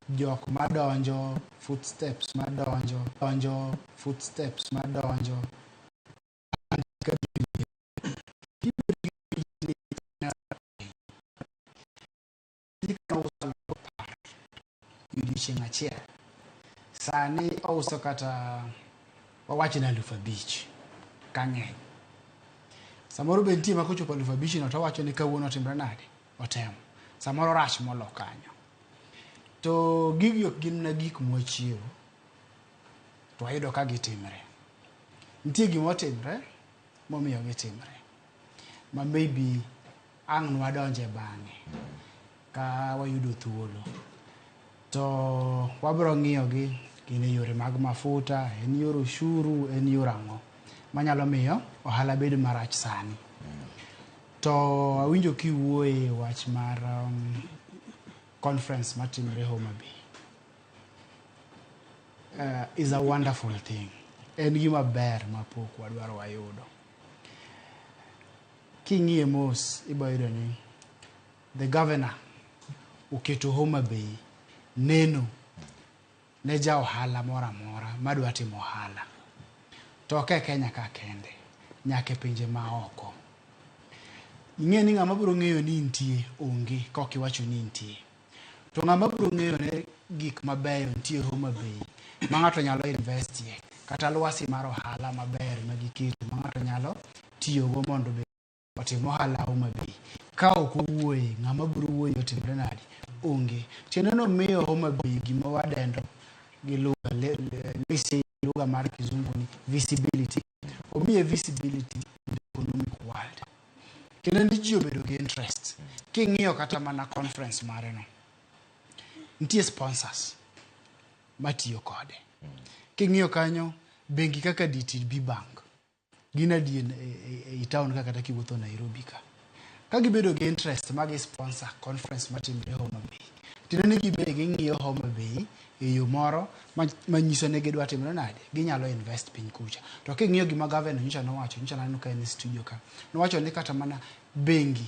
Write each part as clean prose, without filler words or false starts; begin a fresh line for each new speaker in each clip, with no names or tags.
Jok madonjo, footsteps madonjo, donjo, footsteps madonjo. Odiochieng' achiel. Sani ouso kata wawach ni 5,000 ka ng'eny. Samoro be nitie ma kochopo 5,000 no to owacho ni kawuono otimre nade? Otemo. Samoro rach molo kanyo. To gigi ok gin mana gik mwachiewo to wayudo ka gitimre. Nitie gima otimre momiyo gitimre ma maybe ang' nwadonje bang'e ka wayudo thuolo. To wabiro ng'iyogi gin e yore mag mafuta, en yor ushuru, en yor ang'o manyalo miyo ohala bed marach sani. To awinjo kiwuoye e wach mar conference matimre Homa Bay. Is a wonderful thing. En gima ber ma pok wadwaro wayudo. King'iye mos, ibo yudo ni the governor oketo Homa Bay neno ne ja ohala moro amora madwa timo ohala. To ok e Kenya ka kende, nyaka e pinje ma oko. Ing'e ni ng'ama biro ng'eyo ni intie onge ka ok iwacho ni intie. To ng'ama biro ng'eyo ni gik mabeyo nitie Homa Bay ma ng'ato nyalo investie kata lwasi mar ohala maber ma giketo ma ng'ato nyalo tiyogo mondo obed otim ohala Homa Bay. Ka ok owuoye, ng'ama biro wuoye otimre nade? Onge. Tiende ni omiyo Homa Bay gima wadendo gi lugha lisi lugha mar kizungu ni visibility. Omiye visibility in the economic world. Kendo ni ji obedo gi interest. King'iyo kata mana conference mare no, nitie sponsors matiyo kode. King'iyo kanyo, bengi kaka DTB Bank, gin adien e town ka kata kiwuotho Nairobi ka. Ka gibedo gi interest ma gi sponsor conference matimre Homa Bay, tiende ni gibe ging'iyo Homa Bay e yo moro manyiso ni gidwa timre nade, ginyalo invest piny kucha. To king'iyo gima governor nyocha nowacho, nyocha naneno ka en e studio ka, nowacho ni kata mana bengi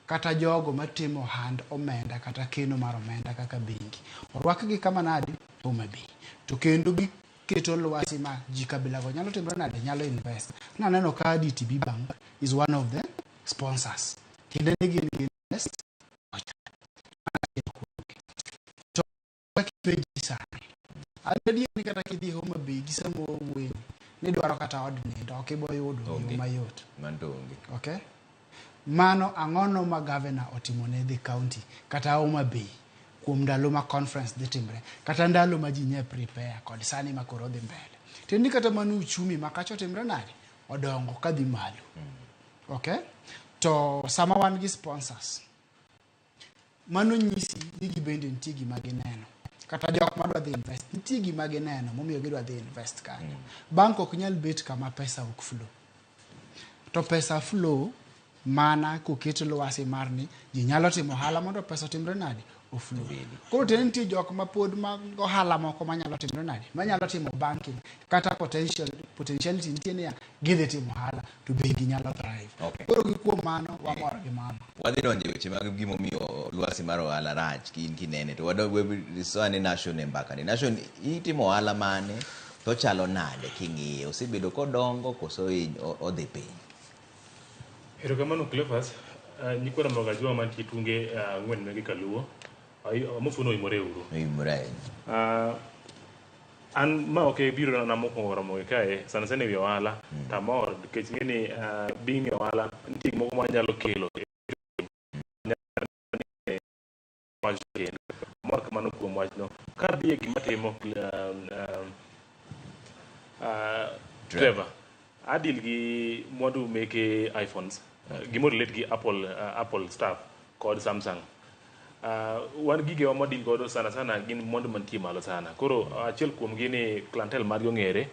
kata jogo matimo ohand omenda kata keno mar omenda kaka bengi, orwakgi kama nade? Homa Bay. To kendo giketo lwasi ma ji kabila go nyalo timre nade? Nyalo invest. Naneno ka DTB Bank is one of the sponsors. Tiende ni gin gi invest to kipenji sani an adier ni kata kidhi Homa Bay gi sama wawuoyeni nidwaro kata od nindo ok ibo yudo e yo
Onge.
mayot.
Mano to onge.
Okay? Mano ang'ono ma governor otimo ne the county kata Homa Bay kuom ndalo ma conference dhi timre kata ndalo ma ji nye prepare kod sani ma koro dhi mbele. Tiende ni kata mano uchumi ma kacha otimre nade? Odongo kadhi malo. Okay? To sama wan gi sponsors, mano nyisi ni gibende nitie gima gineno. Kata jok madwa dhi invest, nitie gima gineno momiyo gidwa dhi invest kanyo. Bank ok nyal bet kama pesa ok flow. To pesa flow mana koket lwasi mar ni ji nyalo timo ohala mondo pesa otimre nade? Oflow. Koro tiende nitie jok ma pod mag ohala moko manyalo timre nade? Manyalo timo banking kata potentiality nitie niya gidhi timo ohala to bengi nyalo thrive.
Okay.
Koro gi kuom mano wamor gi mano.
Wadhi donjo e weche mag gimomiyo lwasi mar ohala rach in kinene to wadwa Nation e mbaka ni. Nation itimo ohala mane to chalo nade king'iye? Osebedo kodongo koso odhi piny?
Erokamano Cleophas, nyikwa Ramogi Ajwang' mantie tunge ang'wen mege kaluo, amosu ni oimore uru.
Oimore ahinya.
An ma ok e biro na mokwongo Ramogi kae, sana sana ewi ohala, to amor nikech ing'e ni being e ohala nitie gik moko manyalo kelo kendo. Amor kamano kuom wachno. Kadhi e gima timo Trevor, adeal gi mwandu meke iPhones, gimo relate gi Apple, Apple stuff kod Samsung. Wan gigewa mwadeal godo sana sana gin mwandu mantie malo sana. Koro achiel kuom gi ni clientele margi ong'ere,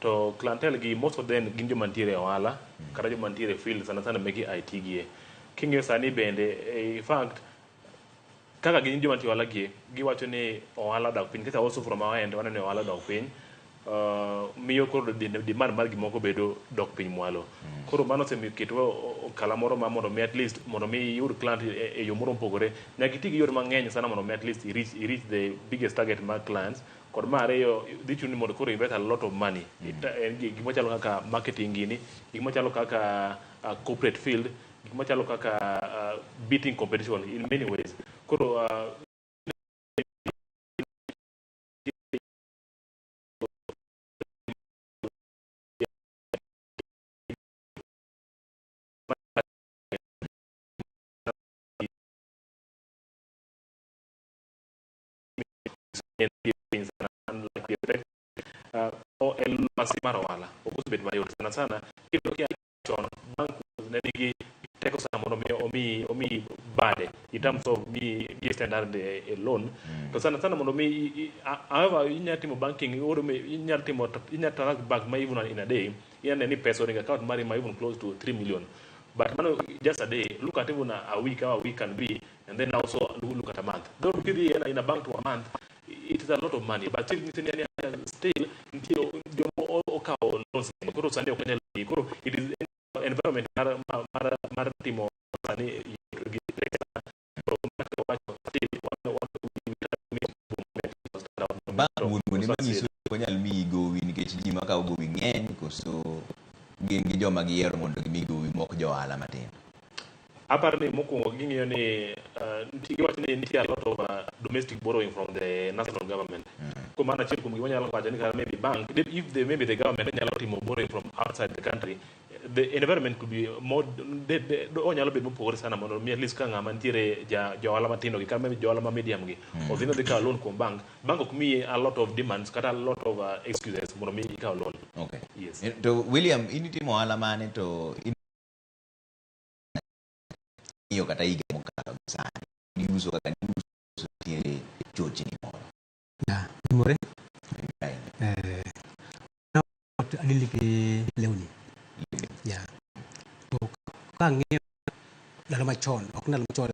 to clientele gi most of them gin joma nitiere e ohala kata joma nitiere e field sana sana meke IT gie. King'iyo sani bende in fact kaka gin joma nitie e ohala gie, giwacho ni ohala odok piny nikech also from our end waneno ni ohala odok piny. Miyo koro demand mar gimoko bedo dok piny mwalo. Koro mano osemiyo kala moro ma mondo mi at least mondo mi iyud client e yo moro mopogore. Nyaka iti gi yore mang'eny sana mondo mi at least i reach the biggest target mar clients. Kod mar ariyo, dhi chuni mondo koro invest a lot of money. En gik machalo kaka marketing gini, gik machalo kaka corporate field, gik machalo kaka beating competition in many ways. Koro en lwasi mar ohala ok osebet mayot sana sana. Iyudo ka chon bank ne nigi teko sana mondo mi omi bade in terms of mi extend a loan to sana sana mondo mi however inyalo timo banking oro inyalo timo, inyalo transact bank ma even in a day inyalo neno ni pesa oringo account mari ma even close to 3 million, but mano just a day. Look at even a week, how a week can be, and then also look at a month. Though kidhi in a bank to a month, it is a lot of money, but still nyiso ni still nitie joma okawo loans, koro sani ok nyal. Koro it is environment mar timo sani yot gi tek sana. Koro kaka wacho, still wan
Bank wuon wuon ema nyiso ni ok onyal miyi gowi nikech ji makawo gowi ng'eny, koso gin gi joma giyiero mondo gimi gowi mok jo ohala matindo?
Aparo ni mokwongo ging'iyo ni giwacho ni nitie a lot of domestic borrowing from the national government. Kuom mano, achiel kuom gima nyalo wacho ni kata maybe bank, if the, maybe the government nyalo timo borrowing from outside the country, the environment could be more onyalo bedo mopogore sana mondo mi at least ka ng'ama nitiere ja ohala matindo gi kata maybe jo ohala ma medium gi odhi nodhi kawo loan kuom bank, bank ok miyi a lot of demands kata a lot of excuses mondo mi ikaw loan. Yes.
To William, in itimo ohala mane to in ng'iyo kata higa mokalo gi sani giuso kaka giuso nitiere chochni moro?
Ya, timore.
Ahinya.
Adili gi lewni. Ya. To kang'iyo ndalo machon, ok ndalo machon,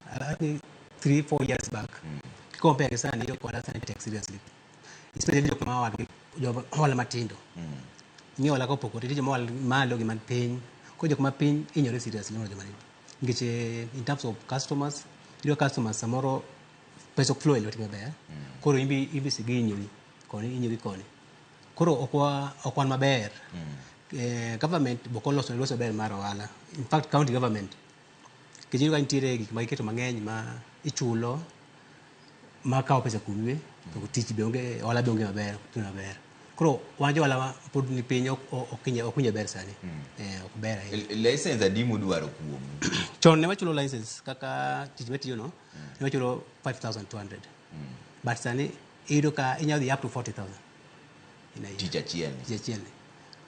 I think 3, 4 years back, compare gi sani, iyudo ka sani tek seriously. Especially jok ma ohala, joma ohala matindo. Ng'iyo ohala kopogore, nitie joma ohala malo gi man piny. Koro jok ma piny hinyore seriously moloyo joma nigi. Nikech in terms of customers, iyudo customers samoro pesa ok flow e lwetgi maber. Koro imbi imbi gihinyori koni, hinyori koni. Koro ok wan maber. Government be ok oloso loso maber mar ohala. In fact, county government, nikech iyudo ka nitiere gik ma giketo mang'eny ma ichulo ma kawo pesa kuomgi, to tich be onge, ohala be onge maber, ok timre maber. Koro wan jo ohala ma pod ni piny ok winj maber sani. Ok ber ahinya.
License adi mudwaro kuomu?
Chon ne wachulo license kaka tich matiyo no, ne wachulo 5200. But sani iyudo ka inyalo dhi up to 40,000 in a year.
Tich achiel ni.
Tich achiel ni.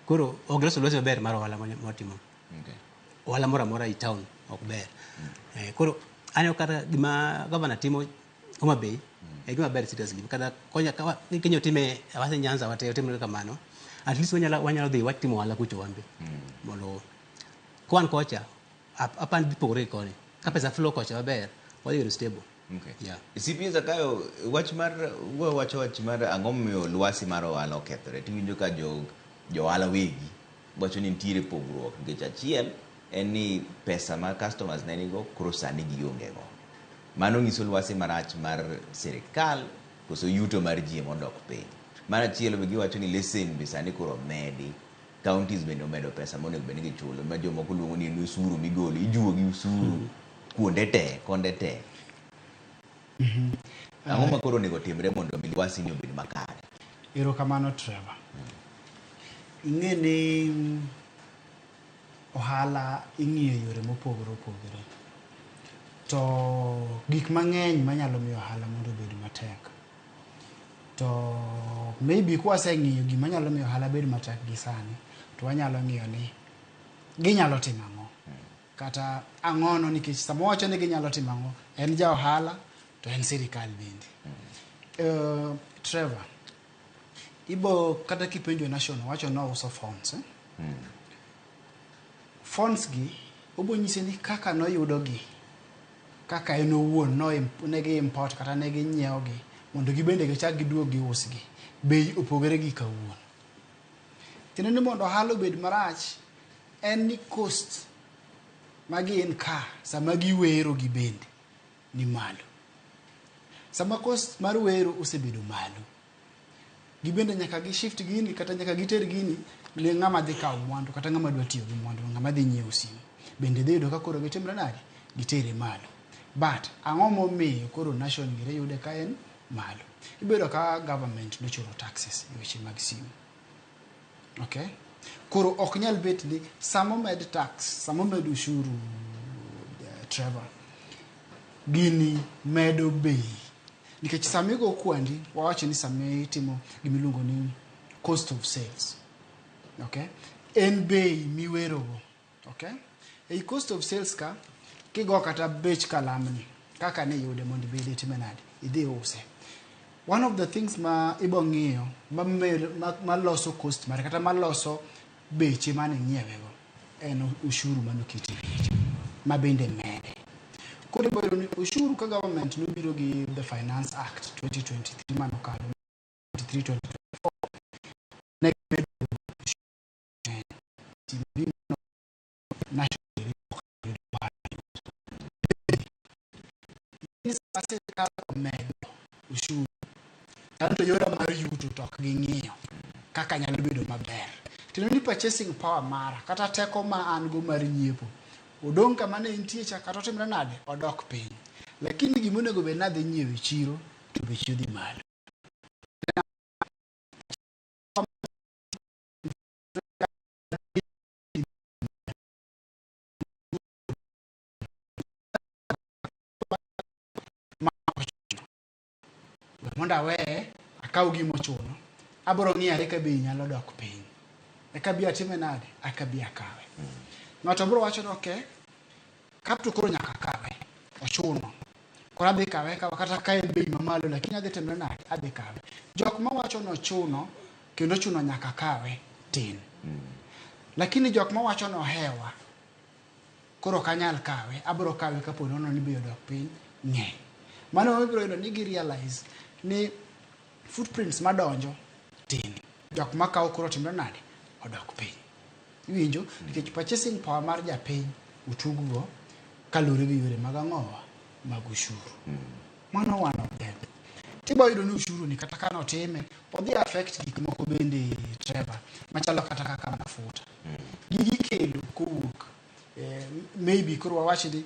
Koro ok giloso lwasi maber mar ohala mwatimo. Ohala moro amora i town ok ber. Koro aneno kata gima gavana timo Homa Bay e gima ber seriously. Kata konya ka Kenya otime awach Nyanza wate otimre kamano. At least wanyalo dhi watimo ohala kucho wan be. Mondo kwan kocha apan dhi pogore gi koni. Ka pesa flow kocha maber, wadhi bedo stable. Yeah.
CPA Zakayo, wach mar wacho wach mar ang'o momiyo lwasi mar ohala okethore, tiwinjo ka jo ohala wegi wacho ni nitiere pogruok nikech achiel en ni pesa ma customers ne nigo koro sani gionge go. Mano nyiso lwasi marach mar sirikal koso yuto mar ji emodok piny. Mar achiel be giwacho ni lesen be sani koro omedi, counties bende omedo pesa monego bed ni gichulo, ma jomoko luongo ni en osuru migolo, ijuo gi osuru kuonde te, konde te. Ang'o ma koro onego timre mondo mi lwasi ni obed makare?
Erokamano, Trevor. Ing'e ni ohala ing'iyo e yore mopogore opogore. To gik mang'eny manyalo miyo ohala mondo obed matek. To maybe kwaseng'iyo gima nyalo miyo ohala bed matek gi sani, to wanyalo ng'iyo ni ginyalo timo ang'o. Kata ang'ono nikech sama wawacho ni ginyalo timo ang'o, en ja ohala to en sirikal bende. Trevor, ibo kata kipenjo Nation wacho ni ouso phones. Eh? Phones gi obo nyisi ni kaka noyudo gi, kaka en owuon no ne gi import kata ne ginyiewo gi mondo gibende gichak giduog giusgi, bei opogore gi kawuono. Tiende ni mondo ohala obed marach en ni cost Ma gin ka sama giwero gi bende ni malo. Sama cost mar wero osebedo malo, gibende nyaka gi shift gini kata nyaka giter gini ne ng'ama dhi kawo mwandu kata ng'ama dwa tiyo gi mwandu, ng'ama dhi nyiewo simu. Bende dhi yudo ka koro gitimre nade? Gitere malo. But ang'o momiyo koro Nation gire yude ka en malo? Ibedo ka government nochoro taxes e weche mag simu. Okay? Koro ok nyal bet ni sama omed tax, sama omed ushuru Trevor, gini medo bei. Nikech sama igo kwandi, wawacho ni sama itimo gima iluongo ni cost of sales. Okay? En bei miwerogo. Okay? Ei cost of sales ka, kigo kata bech kalamni, kaka ne iyude mondo ibed itime nade, idhi use. One of the things ma ibo ng'iyo ma loso cost mare kata maloso beche mane ing'iewego en ushuru mane oket e wiye cha, ma bende mede. Koro ibo yudo ni ushuru ka government nobiro gi the Finance Act 2023 manokalo 23 2024 ne gimedo ushuru national sirkal omedo ushuru to yora mar yuto to ok ging'iyo kaka nyalo bedo maber. Tiende ni purchasing power mara kata teko ma an go mar nyiepo odong' kama ne entie cha kata otimre nade odok piny. Lakini gima onego bed ni adhi nyiewo e chiro to beche odhi malo. Mondo aweye akaw gima ochuno abiro ng'iyare ka bei nyalo dok piny eka bi atime nade aka bi akawe. Ng'ato biro wacho ni okay, kapto koro nyaka kawe ochuno koro adhi kawe kawa kata ka en bei mamalo lakini adhi timre nade adhi kawe. Jok mawacho ni ochuno kendo ochuno nyaka kawe tin. Lakini jok mawacho ni ohewa koro ok anyal kawe abiro kawe kapo nono ni bei odok piny ng'eny. Mano ibiro yudo ni gi realize ni footprints madonjo tin. Jok makawo koro timre nade odok piny. Iwinjo? Nikech purchasing power mar japiny otuggo kaluwore gi yore mag ang'owa mag ushuru. Mano one of them. Tibo yudo ni ushuru ni kata ka notime odhi affect gik moko bende Trevor machalo kata kaka mafuta. Gigi kelo kowuok maybe koro wawach ni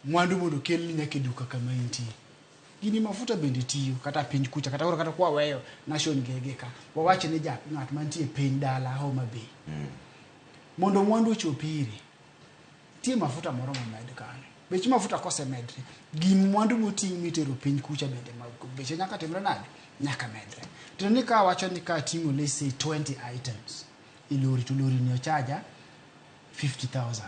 mwandu mondo okelni nyaka e duka kama intie. Gini mafuta bende tiyo kata piny kucha kata koro kata kwaweyo Nation gege ka wawach ni ja ng'at mantie piny dala Homa Bay. Mondo mwandu ochop ire nitie mafuta moro momed kanyo. Bech mafuta kosemedre, gim mwandu moting' mitero piny kucha bende beche nyaka timre nade? Nyaka medre. To ni ka wacho ni ka ating'o let's say 20 items e lori to lori ni ochaja 50,000.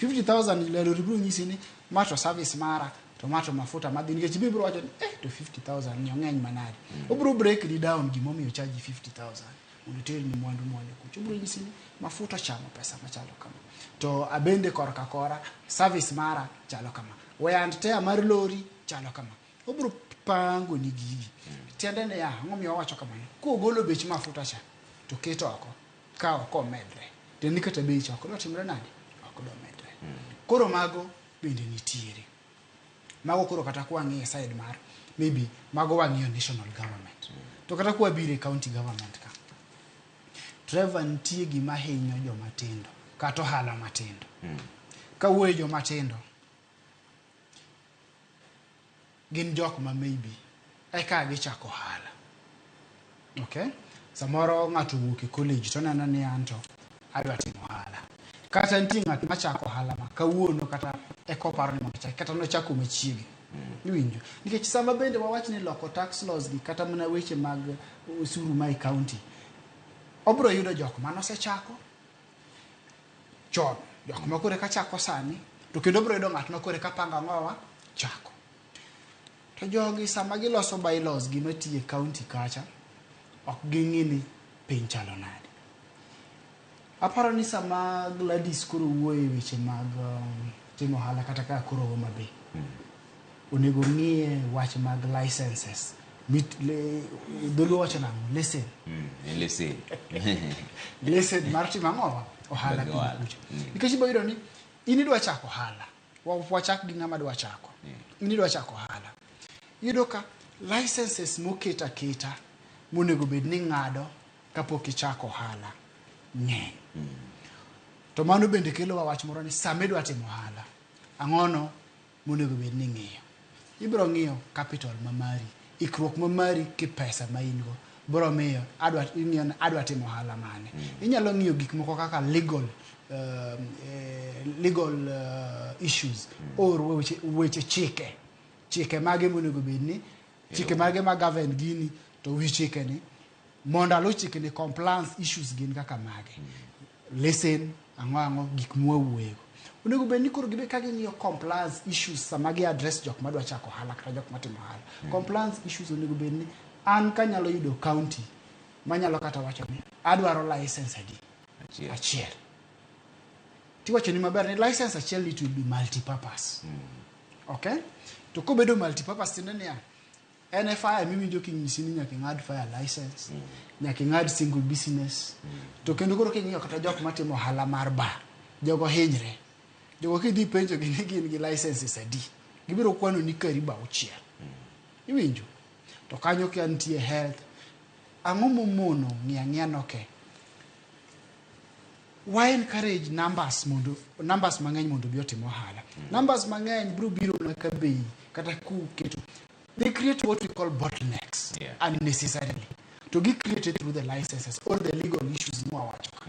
50,000 lori biro nyisi ni ma to service mara to ma to mafuta madhi nikech ibiro wacho ni eh to 50,000 ni ong'eny manade. Obiro break ni down gimomiyo ochaji 50,000 mondo oterni mwandu mone kucha. Obiro nyisi ni mafuta ochamo pesa machalo kama. To abende korka kora service mara chalo kama. Wear and tear mar lori chalo kama. Obiro pango ni gigi. Tiende ni ya, ang'o miyo wawacho kamano? Kogolo bech mafuta cha to keto oko ka ok omedre. Tiende ni kata bei cha ok dotimre nade? Ok domedre. Koro mago bende nitiere. Mago koro kata kwang'iyo side mar maybe mago wang'iyo national government. To kata kwabiro e county government ka, Trevor nitie gima hinyo joma tindo kata ohala matindo. Kawuoyo joma tindo, gin jok ma maybe eka gichako ohala. Okay? Samoro ng'ato owuok e college to oneno ni anto adwa timo ohala. Kata nitie ng'at machako ohala ma kawuono kata eka oparo ni mondo ochaki kata nochako machiegni. Iwinjo? Nikech sama bende wawach ni loko tax laws gi kata mana weche mag osuru ma e county, obiro yudo jok manosechako chon, jok ma koro eka chako sani, to kendo obiro yudo ng'at ma koro eka pango ang'owa chako. To jogi sama giloso bylaws gi matiyo e county kacha, ok ging'i ni piny chalo nade. Aparo ni sama Gladys koro wuoyo e weche mag timo ohala kata kaka koro Homa Bay, onego ng'iye wach mag licenses. Dholuo wacho nang'o? Lesen.
Lesen.
Lesen mar timo ang'owa? Ohala piny kucha. Nikech ibiro yudo ni In idwa chako ohala. Wachak gi ng'ama dwa chako. In idwa chako ohala. Iyudo ka licenses moket aketa monego bed ni ng'ado kapok ichako ohala ng'eny. To mano bende kelowa wach moro ni sama idwa timo ohala, ang'ono monego bed ni ing'iyo. Ibiro ng'iyo capital ma mari, ikruok ma mari ki pesa ma in go biro miyo adwa ing'iyo ni adwa timo ohala mane. Inyalo ng'iyo gik moko kaka legal legal issues or weche chike. Chike mage monego bed ni chike mage ma govern gini to wi chike ni mondo alu chike ni compliance issues gin kaka mage. Lesen ang'o ang'o gik mwawuoyego. Onego bed ni koro gibe ka ging'iyo compliance issues sama gi address jok madwa chako ohala kata jok matimo ohala. Compliance issues onego bed ni an kanyalo yudo county manyalo kata wacho ni adwaro license adi?
Achiel.
Achiel. Tiwacho ni maber ni license achiel it will be multi-purpose. Okay? To kobedo multi-purpose tiende niya, en e fire miwinjo kinyisi ni nyaka ing'ad fire license, nyaka ing'ad single business. To kendo koro king'iyo kata jok matimo ohala mar bar, jogo hinyre. Jogo kidhi penjo gi ni gin gi licenses adi, gibiro kwano ni karibu auchiel. Iwinjo? To kanyo ka nitie health, ang'o momono ng'iyo ang'iya ni okay, why encourage numbers mondo numbers mang'eny mondo obi otim ohala. Numbers mang'eny biro biro na ka bei kata kuketo they create what we call bottlenecks unnecessarily. To gi create through the licenses or the legal issues mwawacho ka.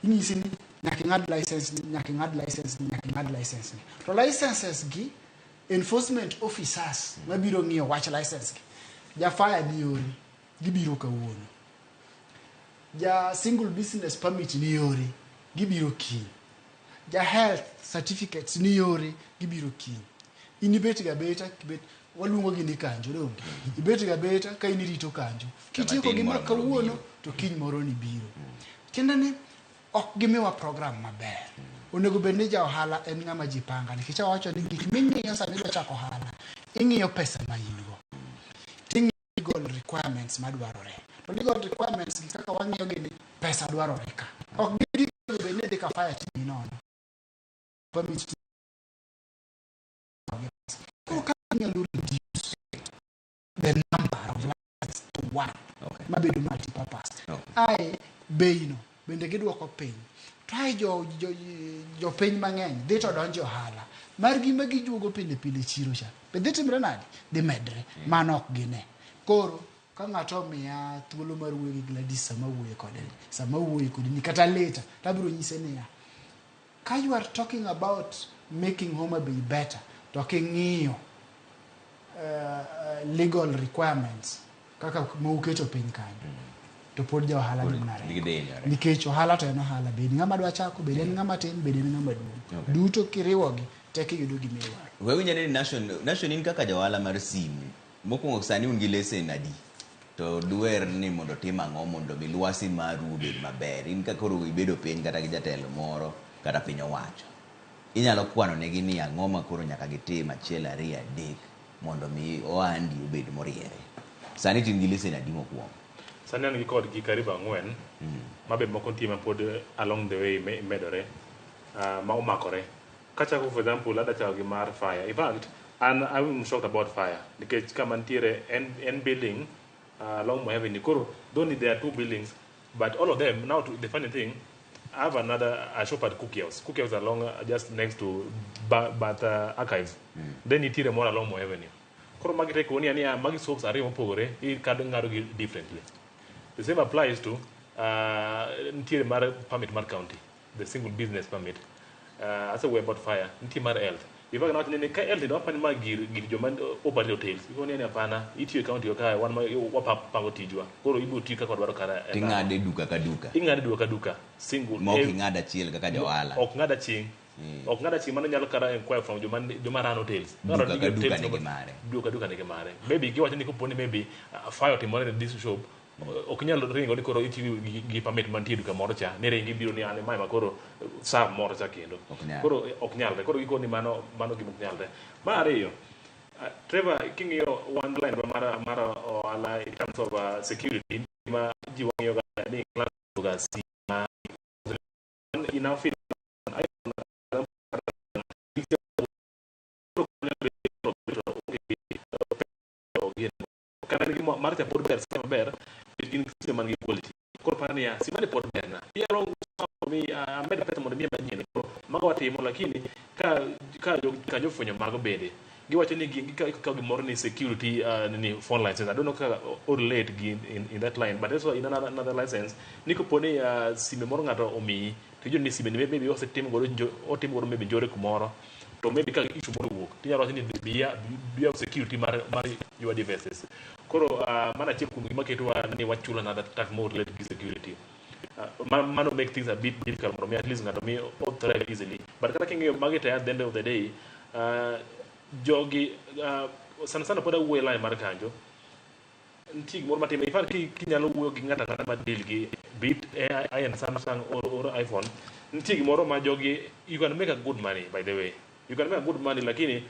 Inyisi ni nyaka ing'ad license ni, nyaka ing'ad license ni, nyaka ing'ad license ni. To licenses gi enforcement officers mabiro ng'iyo wach license gi. Ja fire ni yore, gibiro kawuono. Ja single business permit ni yore, gibiro kiny. Ja health certificates ni yore, gibiro kiny. In ibet ga beta, kibet waluongo gi ni kanjo donge. Ibet ga beta ka in irito kanjo. Kitieko
matin
gi ma
moro moro
kawuono
biro.
to kiny moro ni biro. Tiende ni ok gimiwa program maber. Onego bed ni ja ohala en ng'ama ji panga nikech awacho ni gik ming'iyo sama idwa chako ohala, ing'iyo pesa ma in go. Ting'iyo legal requirements madwarore. To legal requirements gi kaka wang'iyo gi ni pesa dwarore ka. Ok gik onego bed ni idhi ka fire timi nono. Permit ti- Koro ka inyalo reduce the number of licenses to one mabedo multi-purpose. Ae bei no bende giduoko piny. To ae jo mang'eny dhi to donjo e ohala margi ma gijuogo pile pile chiro cha be dhi timre nade? Dhi medre. Mano ok gine. Koro ka ng'ato omiya thuolo mar wuoyo gi Gladys sama awuoyo kode sama awuoyo kode ni kata later to abiro nyise niya ka you are talking about making Homa Bay better to king'iyo legal requirements kaka ma uketo piny kanyo to pod ja ohala dhi mana
Gidhi hinyore.
nikech ohala to en ohala bed ng'ama dwa chako bed en ng'ama tin bed en ng'ama duong' duto kiriwogi tek iyudo gima idwaro.
We winjo ni Nation in kaka ja ohala mar simu mokwongo sani un gi lesen adi to duher ni mondo tim ang'o mondo mi lwasi maru obed maber in ka koro ibedo piny kata gi jatelo moro kata piny owacho inyalo kwano negi ni ang'o ma koro nyaka gitim achiel ariyo adek mondo mi ohandi obed moriere sani to in gi lesen adi mokwongo?
Sani an gi kodgi karibu ang'wen mabe moko nitie ma pod along the way medore ma omakore. Kachako for example adwa chako gi mar fire. In fact, an I'm shocked about fire nikech kama nitiere en building along Moi Avenue. Koro though there are two buildings but all of them now to, the funny thing I have another a shop at Cookie House. Cookie House along just next to Bath Archives. Then nitiere moro along Moi Avenue. Koro magi te koni ni magi shops ariyo mopogore ikado ng'ado gi differently. The same applies to nitiere mar permit mar county, the single business permit. Asewuoyo about fire, nitie mar health. In fact, nawacho ni ka health no apani ma gir joma operate hotels. Ikoni ni hapana, itiyo e county ka wan ma wapango tijwa. Koro ibiro tiyo kaka wadwaro kara.
Ting'ade duka ka duka.
Ing'ade duka ka duka. Single.
Ma ok ing'ad achiel kaka ja ohala.
Ok ng'ad achiel. Ok ng'ad achiel mano nyalo kata inquire from joma run hotels.
Duka ka duka nigi mare.
Duka duka nigi mare. Maybe giwacho ni kopo ni maybe fire otimore ne this shop, ok inyal ringo ni koro itiyo gi permit mantie e duka moro cha, ni ringi biro ni an mae ma koro serve moro cha kendo. Koro ok nyalre. Koro gikoni mano gima ok nyalre. Mar ariyo, Trevor, king'iyo one line mar ohala in terms of security, ma ji wang'iyo ga ni class ga C ma in our field Kata nigi mar cha pod ber sama ber, nikech gin sime man gi quality. Koro par niya, simani pod berna. Inyalo uso mi amed pesa mondo imiya manyien. Koro mago watimo, lakini ka jofwenyo mago bende giwacho ni gikawo gimoro ni security, nini, phone license. I don't know kaka o relate gi in that line, but also in another license ni kopo ni sime moro ng'ato omiyi to iyudo ni sime ni maybe osetim godo otim godo maybe njore kumoro, to maybe ka issue moro owuok tinyalo wacho ni biya security mar your devices. Koro mano achiel kuom gima ketowa ni wachulo another tax more related gi security. Mano make things a bit difficult mondo mi at least ng'ato mi o thrive easily. But kata king'iyo magi te, at the end of the day, jogi sana sana pod awuoyo e line mar kanjo. Nitie gimoro matin in fact kinyalo wuoyo gi ng'ato ang'ata ma deal gi be it AI and Samsung or iPhone, nitie gimoro ma jogi, you can make a good money. By the way, you can make a good money, lakini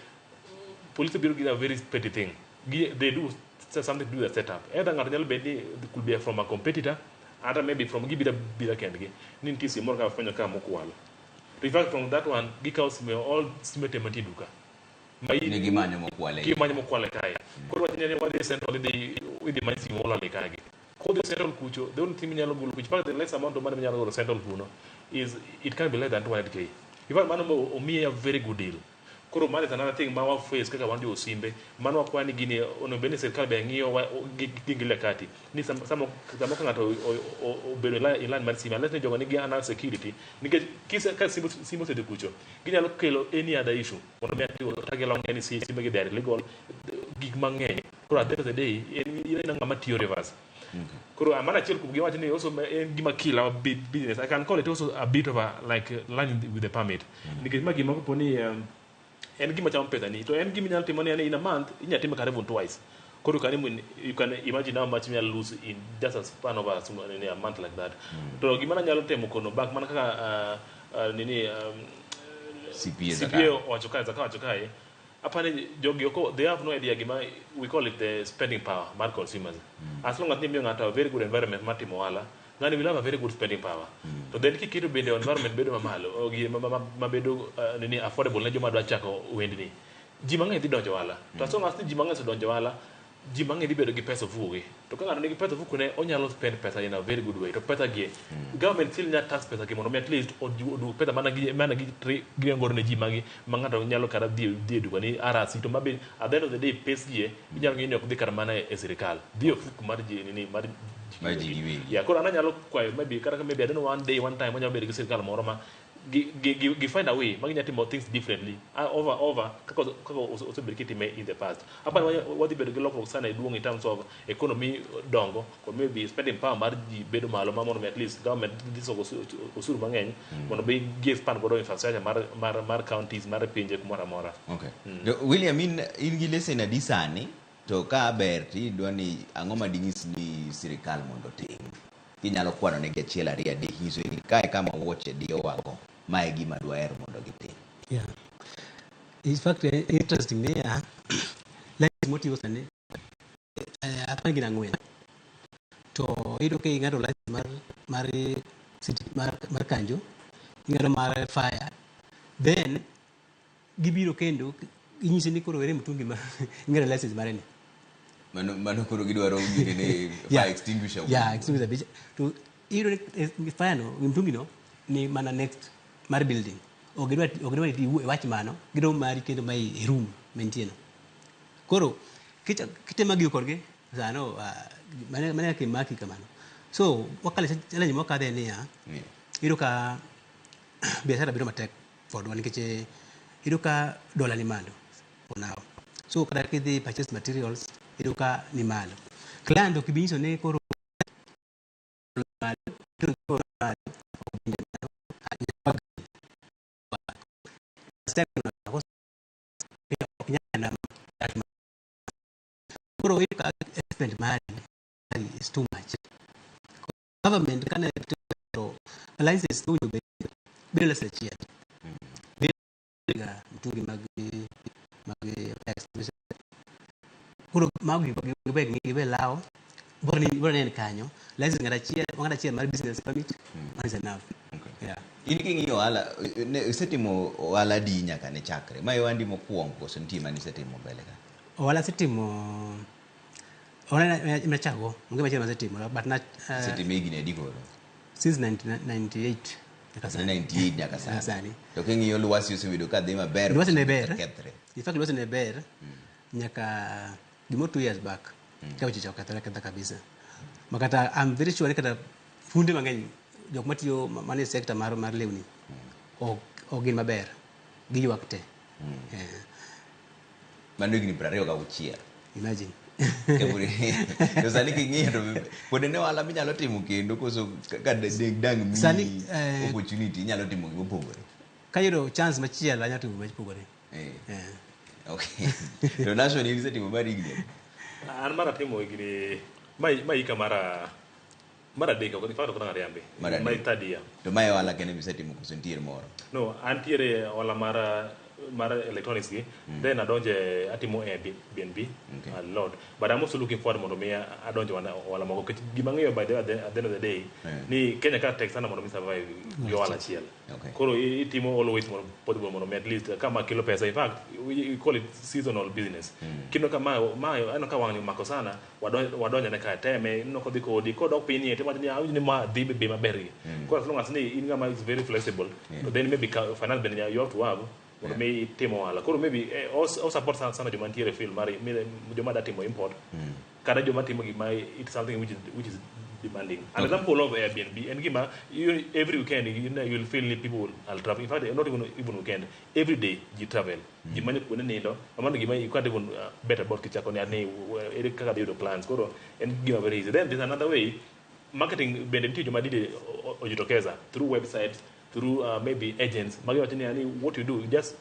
police biro gi a very petty thing. They do something to do with the setup. Either ng'ato nyalo bet ni it could be from a competitor, ata maybe from gibira bira kendgi ni nitie simu moro ka fwenyo ka mokwal. To in fact from that one gikawo sime, all sime te mantie e duka ma
Ni gimanyo mokwale.
Gimanyo mokwale kae. Koro wach ni wadhi central, idhi many simu molal e kagi. Kodhi central kucho, the only thing minyalo golo kucho, in fact the less amount of money minyalo golo central kuno is, it can be less than 200K. In fact mano omiye a very good deal. Koro mano is another thing ma wa face kaka wan jo simbe. Mano wakwayo ni gini onego bed ni sirkal be ng'iyo gi ngile kati ni samo ka ng'ato obedo e line mar sime, unless ni jogo nigi another security, nikech ka simu osedhi kucho, ginyalo kelo any other issue mondo mi tag along any sime gi, they are illegal, gik mang'eny. Koro at the end of the day en ng'ama tiyo reverse. Koro mano achiel kuom gima wacho ni also en gima kill our business. I can call it also a bit of a like line with the permit, nikech ma gima kopo ni en gima chamo pesa ni, to en gima inyalo timo ni in a month inyalo time kata even twice. Koro you can imagine how much inyalo lose in just a span of a month like that. To gima nanyalo temo kono back mana kaka nini,
CPA.
CPA owacho kae, Zaka wacho kae, apani jogi oko, they have no idea gima we call it the spending power mar consumers. As long as ni miyo ng'ato a very good environment mar timo ohala, ng'ani will have a very good spending power. To then kiketo bende environment bedo mamalo, mabedo nini, affordable ne joma dwa chako wendni, ji mang'eny dhi donjo ohala. To as long as ni ji mang'eny osedonjo ohala, ji mang'eny dhi bedo gi pesa ofuko gi. To ka ng'ato nigi pesa ofuko ne, onyalo spend pesa in a very good way. To pesa gi, government still nyalo tax pesa gi mondo mi at least oduog pesa mana gi girengo ne ji magi ma ng'ato nyalo kata dhi e duka ni RRC, to mabe at the end of the day pes gi inyalo ng'eyo ni ok dhi kata mana e sirikal, dhi e ofuko mar ji nini, mar ji
Mar ji giwegi.
Yeah, koro an anyalo kwayo maybe kata ka maybe, I don't know, one day, one time wanyalo bedo gi sirikal moro ma gi find a way ma ginyalo timo things differently, over kaka osebedo kitime in the past. Apani wadhi bedo gi lokruok sana e duong' in terms of economy dongo kod maybe spending power mar ji bedo malo, ma mondo mi at least government dhi soko osuru mang'eny mondo bi gi expand godo infrastructure mar counties, mar pinje kumoro amora.
Okay. To William, in gi lesen adi sani? To ka ber to idwa ni ang'o ma dinyis ni sirikal mondo otim? Kinyalo kwano negi achiel, ariyo, adek, nyiso ni kae kama wuoche diyowago, ma e gima dwaher mondo gitim.
Yeah. In fact, interesting niya, license motiyo sani, apani gin 4. To iyudo ka ing'ado license mar city, mar kanjo, ing'ado mar fire, then gibiro kendo inyisi ni koro were mtungi ma ing'ado license mare ni.
Mano koro gidwaro gine ni fire extinguisher.
Yeah, extinguisher abich. To iyudo ni fire no, mtungi no, ni mana next mar building. Ok gidwa ni iwach mano, gidwa mari kendo ma e room mantie no. Koro kitemo gigo kodgi sano, mana kaka imaki kamano. So wakale challenge mwakadhe niya, iyudo ka biashara bedo matek kodwa nikech iyudo ka dola ni malo for now. So kata kidhi purchase materials, iyudo ka ni malo. Client ok ibi nyiso ni koro malo, to koro malo, ok bi malo. Step no, ok nyal that much. Koro iyudo ka expense mari is too much. Government kane to license owinjo bed bedo license achiel. Bedo ga mtungi mag extinguisher. Koro mago gibe lawo bora ni en kanyo license ng'at achiel mar business permit, one is enough. Yeah.
In king'iyo ohala, isetimo ohala adi nyaka ne chakre? Ma e ohandi mokwongo koso nitie mane isetimo mbele ka?
Ohala asetimo. Ohala ema nachako, onge machielo masetimo, but na
Isetime higni adi koro?
Since 1998 nyaka sani.
98 nyaka
Nyaka
sani.
sani.
To king'iyo lwasi osebedo ka dhi maber.
Lwasi ne ber.
Kethre.
In fact, lwasi ne ber nyaka gimoro 2 years back ka weche cha okethore aketha kabisa. Makata I'm very sure ni kata funde mang'eny, jok matiyo manie sector mar lewni ok gin maber, giywak te.
Mano higni 26.
Imagine.
To sani king'iyo to pod en ohala minyalo timo kendo koso ka dang' miyi
Sani,
opportunity inyalo timo gimopogore?
Kayudo chance machielo, anyalo timo mopogore.
Okay. To Nation, in isetimo mar higni adi?
An mar atimo higni ma hika mar adek, ok, in fact ok ariambi.
Mar adek.
My third year.
To mae ohala kende misetimo koso nitie moro?
No, antiere ohala mar electronics gi, then adonje atimo Airbnb a lot, but I'm also looking forward mondo mi adonje ohala moko, nikech gima ang'eyo by the way, at the end of the day, ni Kenya ka tek sana mondo mi survive gi ohala achiel. Koro itimo always mondo possible mondo mi at least kama kelo pesa. In fact, we call it seasonal business. Kineno ka ma aneno ka wang'ni omako sana, wadonjo ne ka teme, ineno kodhi kodi kodok piny ni tiwacho ni awinjo ni ma dhi be maber gi. Koro as long as ni in ng'ama is very flexible, to then maybe finance bende you have to have mondo mi itim ohala. Koro maybe o support sana sana joma nitiere field mar joma da timo import kata joma timo gima it's something which is demanding. An example of Airbnb en gima you, every weekend you will feel ni people are traveling. In fact, not even weekend, every day ji travel, ji manyo kuonde nindo. Mano gima you can't even bet about kichako ni ere kaka dhi yudo plans. Koro en gima very easy. Then there's another way, marketing bende nitie joma dide ojitokeza through websites, through maybe agents magi wacho ni what you do, you just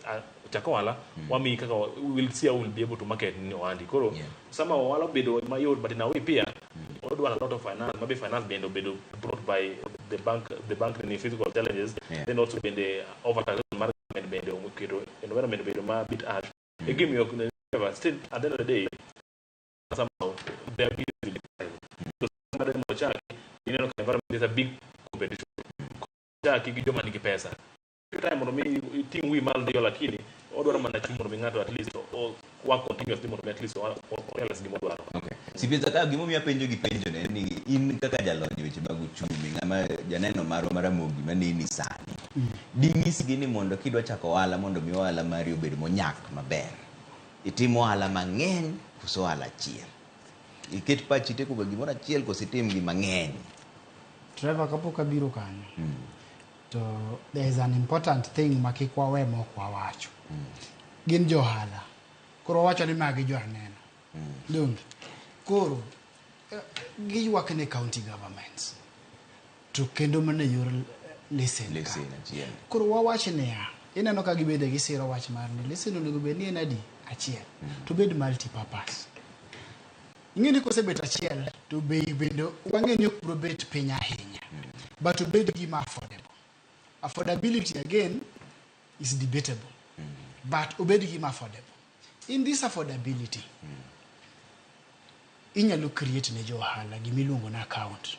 chak ohala, wamiyi kaka we will see how we'll be able to market ni ohandi. Koro sama ohala obedo mayot, but in a way pia odwaro a lot of finance. Maybe finance bende obedo brought by the bank ni physical challenges. Then also bende overtaxation mar government bende oketo environment obedo ma bit harsh e gimiyo still at the end of the day somehow they are busy. So somebody mondo chaki, ineno ka environment, there's a big competition chaki gi joma nigi pesa time mondo mi iting' wi malo ndiyo, lakini odwaro mana chung' mondo mi ng'ato at least o work continuously mondo mi at least o realize gima odwaro.
Okay. Sipeza, ka gimomiyo apenjo gi penjo ne ni in kaka jalony e weche mag uchumi, ng'ama janeno marwa mar Ramogi maneni sani, dinyisgi ni mondo kidwa chako ohala, mondo mi ohala mari obed monyak maber, itim ohala mang'eny koso ohala achiel? Iket pachi te kuom gimoro achiel koso itim gi mang'eny?
Trevor, kapok abiro kanyo, to there is an important thing ma kik wawe mok wawacho. Gin johala. Koro wawacho ni magi jo aneno. Donge? Koro giywak ne county governments. To kendo mana e yor lesen ka.
Lesen achiel.
Koro wawach niya, ineno ka gibede gisiro wach mar ni lesen onego bed ni en adi? Achiel. To bed multi-purpose. Ing'e ni kosebet achiel to bei bende wang'e ni ok biro bet piny ahinya. But obed gima affordable. Affordability again is debatable. But obed gima affordable. In this affordability, inyalo create ne jo ohala gimiluongo ni account.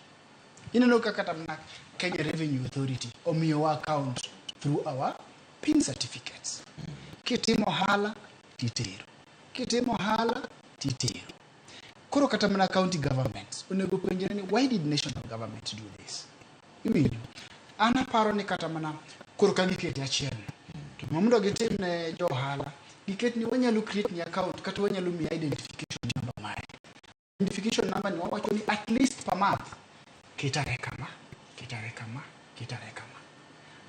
Ineno ka kata mana Kenya Revenue Authority omiyowa account through our PIN certificates. Kitimo ohala titero. Kitimo ohala titero. Koro kata mana county governments onego penjre ni why did national government do this? Iwinjo? An aparo ni kata mana koro ka gikete achiel to mondo gitim ne jo ohala, giket ni wanyalo create ni account kata wanyalo miyi identification number mari. Identification number ni wawacho ni at least per month ketare kama, ketare kama, ketare kama.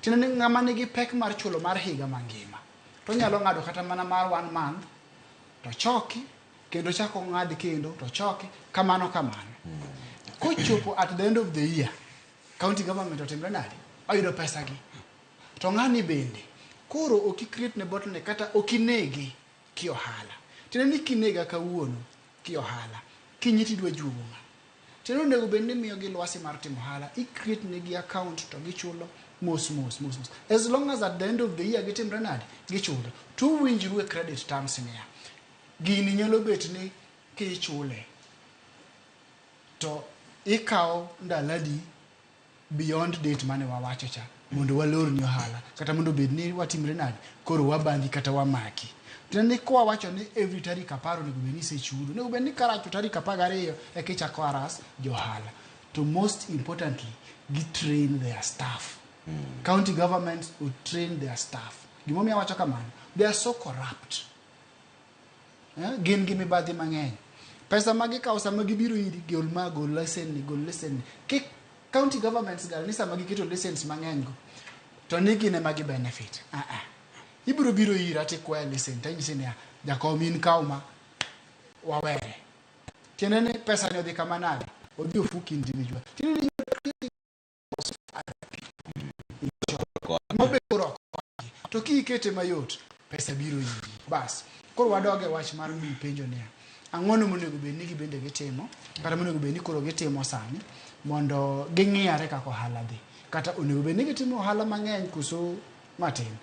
Tiende ni ng'ama nigi pek mar chulo mar higa mangima to onyalo ng'ado kata mana mar one month to choki kendo chako ng'ad kendo to choki kamano kamano. Kochopo at the end of the year, county government otimre nade? Oyudo pesa gi. To ng'ani bende koro ok i create ne bottleneck kata ok inege ki ohala. Tiende ni kinega kawuono ki ohala, kinyi tidwa juogo ng'a. Tiende onego bed ni imiyogi lwasi mar timo ohala, i create negi account to gichulo mos mos mos mos. As long as at the end of the year gitimre nade? Gichulo. To uwinjru e credit terms niya, gini nyalo bet ni kichule to ikawo ndalo adi beyond date mane wawacho cha mondo walorni ohala kata mondo obed ni watimre nade koro wabandhi kata wamaki. Tiende ni kwa wacho ni every tarik 10 onego bed ni isechudo. Onego bed ni karach to tarik 12 eka ichako harass johala. To most importantly, gi train their staff. County governments would train their staff. Gimomiyo awacho kamano, they are so corrupt. Gin gi mibadhi mang'eny. Pesa ma gikawo sama gibiro iri, gol ma, gol lesen ni, gol lesen ni. Kik county governments gal ni sama giketo lesens mang'eny go, to ni gin ema gi benefit. Ah ah. Ibiro biro ira tikwaya lesen, tanyisi niya, jakom in kaw ma, wawere. Tiende ni pesa ni odhi kama nade? Odhi ofuki individual. Tiende ni mabiro oko to kiikete mayot pesa biro iri bas koro wadog e wach mar mi penjo niya ang'ono monego bed ni gibende gitimo kata monego bed ni koro gitimo sani mondo ging'iyare kaka ohala dhi kata onego bed ni gitimo ohala mang'eny koso matin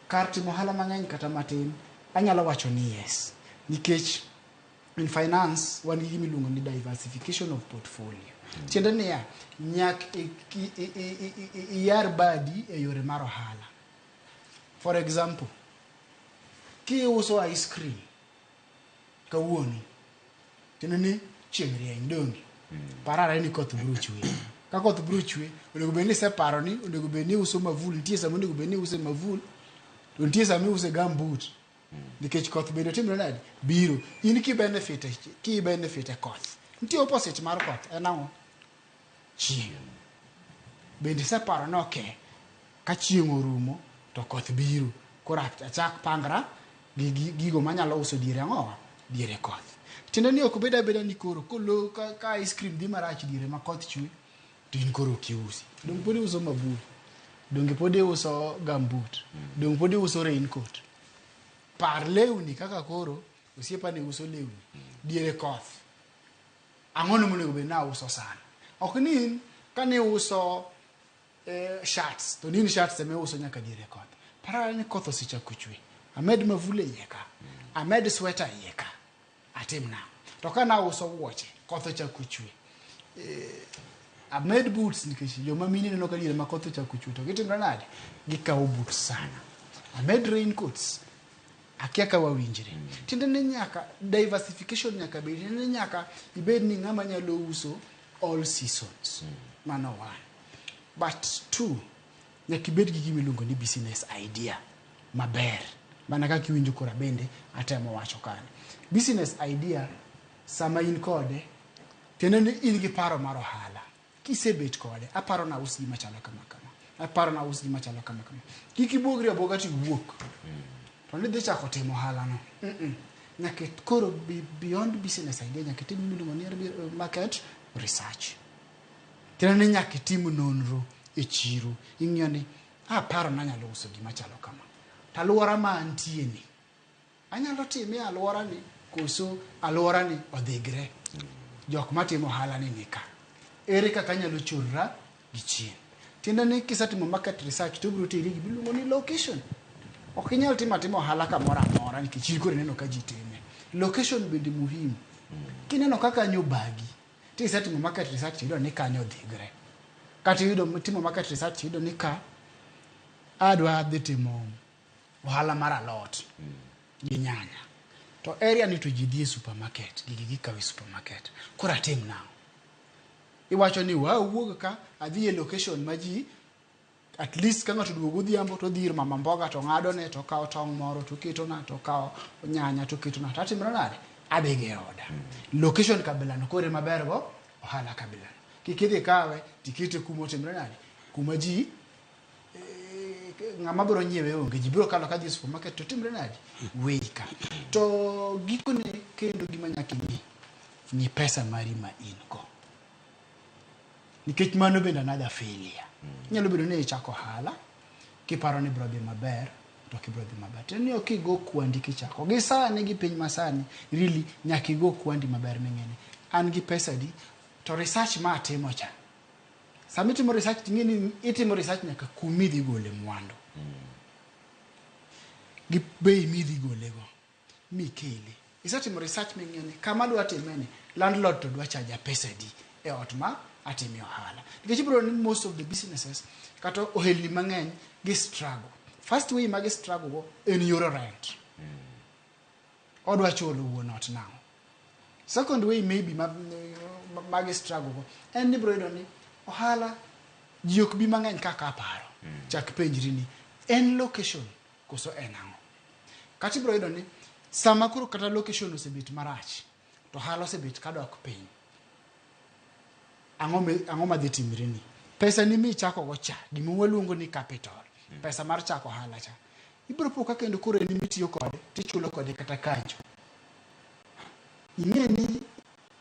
kar timo ohala mang'eny kata matin anyalo wacho ni yes nikech in finance wan gi gima iluongo ni diversification of portfolio. Tiende niya, nyak iyar badi e yore mar ohala. For example, kiuso ice cream kawuono, tiende ni chieng' rieny donge? Par ane ni koth biro chwe. Ka koth biro chwe, onego bed ni iseparo ni onego bed ni iuso mavul, nitie sama onego bed ni iuse mavul, to nitie sama iuse gumboot. Nikech koth bende timre nade? Biro. In ki benefit ki benefit e koth. Nitie opposite mar koth, en ang'o? Chieng'. Bende iseparo ni okay, ka chieng' orumo to koth biro. Koro achak pangra gi gigo manyalo uso diere ang'owa? Diere koth. Tiende ni ok bed abeda ni koro kolo ka ice cream dhi marach diere ma koth chwe to in koro ok iusi. Donge pod iuso mabul? Donge pod iuso gumboot? Donge pod iuso raincoat? Par lewni kaka koro osiepa ne uso lewni diere koth. Ang'ono monego bed ni auso sana? Ok ni in kane iuso shirts to ni in shirts ema iuso nyaka diere koth. Par ni koth osechako chwe. Amed mavul e iye ka. Amed sweater e iye ka. Atim nang'o? To ka nauso wuoche, koth ochako chwe. Amed boots nikech joma mine neno ka diere ma koth ochako chwe to gitimre nade? Gikawo boots sana. Amed raincoats. Akia ka wawinjre. Tiende ni nyaka diversification nyaka bed. Tiende ni nyaka ibed ni ng'ama nyalo uso all seasons. Mano one. But two, nyaka ibed gi gima iluongo ni business idea maber. Mana kaka iwinjo kora bende atemo wacho kanyo. Business idea sama in kode, tiende ni in gi paro mar ohala. Kisebet kode, aparo na us gima chalo kama kama. Aparo na us gima chalo kama kama. Kik ibuogri abuoga to iwuok. To ni dhi chako timo ohala no. Nyaka koro beyond business idea, nyaka itim gima iluongo ni market research. Tiende ni nyaka itim nonro e chiro. Ing'iyo ni, aparo ni anyalo uso gima chalo kama. To alwora ma antie ni, anyalo time e alwora ni, koso alwora ni odhigre. Jok matimo ohala ni nika. Ere kaka anyalo chorra gi chien? Tiende ni kisetimo market research to ibiro teri gima iluongo ni location. Ok inyal timo atima ohala kamoro amora nikech in koro ineno ka ji time. Location bende muhimu. Kineno ka kanyo obagi, to isetimo market research iyudo ni kanyo odhigre. Kata iyudo timo market research iyudo ni ka adwa dhi timo ohala mar alot gi nyanya. To area ni to ji dhi e supermarket, gigi gikawo e supermarket. Koro atim nang'o? Iwacho ni wa awuog ka adhi e location ma ji at least ka ng'ato oduogo godhiambo to odhi ir mama mboga to ng'adone to okawo tong' moro to oketona to okawo nyanya to oketona to atimra nade? Adhi go e oda. Location kabilano koro ema ber go ohala kabilano. Kik idhi kawe tikete kuma otimre nade? Kuma ji ng'ama biro nyiewe onge, ji biro kalo kadhi e supermarket to timre nade? Weyi ka. To gikone kendo gima nyaka ing'i, ng'i pesa mari ma in go. Nikech mano bende another failure. Inyalo bedo ni ichako ohala, kiparo ni biro dhi maber, to ok ibiro dhi maber. Tiende ni ok igo kwandi kichako. Gi sani, gi piny masani, really nyaka igo kwandi maber ming'e ni an gi pesa adi, to research ma atimo cha. Sama itimo research ting'e ni itimo research nyaka kuma idhi gole mwandu. Gi bei midhi gole go. Mikele. Isetimo research ming'eyo ni kama adwa time ni, landlord to dwa charge pesa adi e ot ma atime ohala. Nikech ibiro ni most of the businesses kata ohelni mang'eny gi struggle. First way ma gi struggle go en yor rent. Odwa chulo wuon ot now. Second way maybe magi struggle go en ni ibiro yudo ni ohala ji ok bi mang'eny kaka aparo. Chak penjri ni en location koso en ang'o? Kata ibiro yudo ni sama koro kata location osebet marach to ohala osebet kadok piny. Ang'o madhi timre ni? Pesa ni michako go cha, gima waluongo ni capital, pesa mar chako ohala cha. Ibiro po ka kendo koro en mitiyo kode tichulo kode kata kanjo. Ing'e ni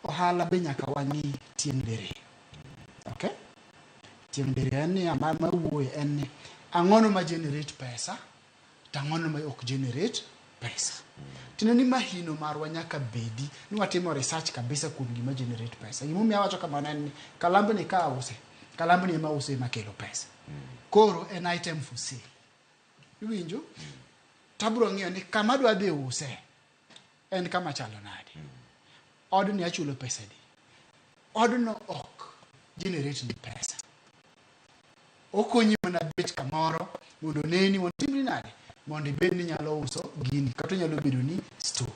ohala be nyaka wang'i tieng' diriyo. Okay? Tieng' diriyo en ni ma wuoye en ni ang'ono ma generate pesa to ang'ono ma ok generate pesa. Tiende ni mahino marwa nyaka bedi ni watimo research kabisa kuom gima generate pesa. Gimomiyo awacho kamano en ni kalambni ka ause, kalambni ema ause ema kelo pesa. Koro en item for sale. Iwinjo? Tabro ng'iyo ni kama adwa dhi use en kama chalo nade. Odni achulo pesa adi? Odno ok generate ni pesa. Okonyi mana bet kamoro mondo oneni mondo itimri nade mondo ibed ni inyalo uso gini kata onyalo bedo ni store.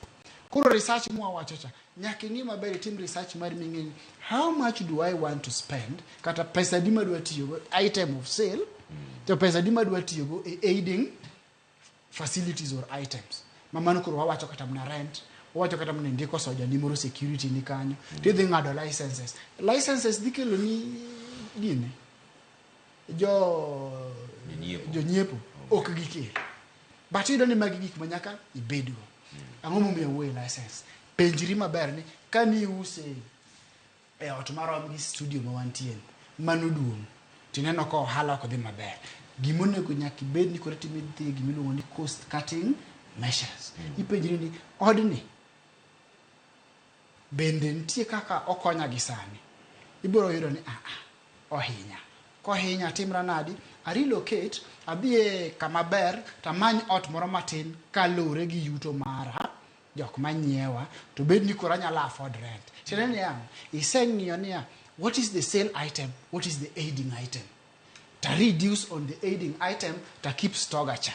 Koro research mwawacho cha nyaka ing'i maber itim research mari ming'e ni how much do I want to spend kata pesa adi madwa tiyogo item of sale to pesa adi madwa tiyogo e aiding facilities or items. Ma mano koro wawacho kata mana rent, wawacho kata mana ndiko soja ni moro security ni kanyo, tidhi ng'ado licenses. Licenses dhi kelo ni gini jo
Jonyiepo.
Jonyiepo ok gikel. But iyudo ni magi gik ma nyaka ibedgo. Ang'o momiyo awuoyo e license? Penjri maber ni kani iuse e ot marom gi studio ma wantie ni, mano duong' tineno ka ohala ok dhi maber. Gimonego nyaka ibed ni koro itimo idhi gimiluongo ni cost cutting measures. Ipenjri ni odni bende nitie kaka okonya gi sani. Ibiro yudo ni ohinya. Kohinya timra nadi? A relocate, adhi e kama ber tamany ot moro matin kaluwore gi yuto mara, jok manyiewa, to bed ni koro anyalo afford rent. Tiende niya, iseng'iyo niya, what is the sale item, what is the aiding item? Ta reduce on the aiding item, ta keep stoga cha.